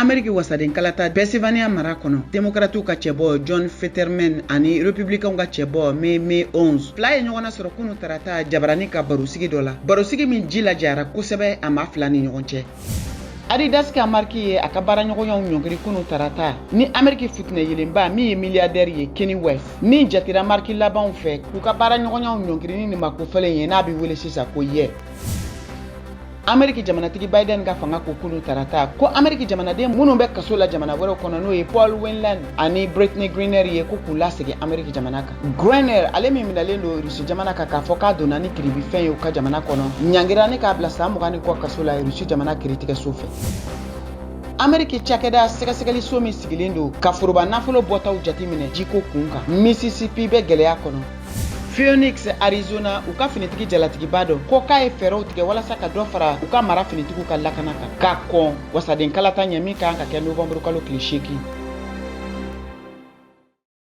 Ameriki wasaden kalata Pennsylvania mara kɔnɔ, Demokratiw ka cɛbɔ John Fetterman ani Republicainw ka cɛbɔ Mike Owens fila ye ɲɔgɔn nasɔrɔ kunu tarata jabarani ka barosigi dɔ la, barosigi min ji lajayara kosɛbɛ a maa fila ni ɲɔgɔn cɛ. Adidas ka mariki ye a ka baaraɲɔgɔnyaw ɲɔngiri kunu tarata ni Ameriki futinɛ yelenba min ye miliyardɛri ye Kanye West, min jatera mariki labanw fɛ k'u ka baaraɲɔgɔnyaw ɲɔngiri ni nin maa kofɔlen ye n'a bɛ wele sisan ko Ye. Ameriki jamanatigi Biden ka fanga ko kunu tarata ko Ameriki jamanaden minnu bɛ kaso la jamana wɛrɛw kɔnɔ, n'o ye Paul Whelan ani Brittney Griner ye, ko k'u lasegin Ameriki jamana kan. Griner, ale min minɛlen don Rusi jamana kan k'a fɔ k'a donna ni kiribifɛn ye u ka jamana kɔnɔ, ɲangira ni k'a bila san 20 ni kɔ kaso la Rusi jamana kiritigɛso fɛ. Ameriki cakɛda sɛgɛsɛgɛliso min sigilen don ka foroba nafolo bɔtaw jateminɛ jiko kun kan, Mississippi bɛ gɛlɛya kɔnɔ. Phoenix, Arizona, u ka finitigi jalatigiba dɔ ko k'a ye fɛɛrɛw tigɛ walasa ka dɔ fara u ka mara finitigiw ka lakana kan ka kɔn wasaden kalata ɲɛ min kan ka kɛ novembre kalo tile 8.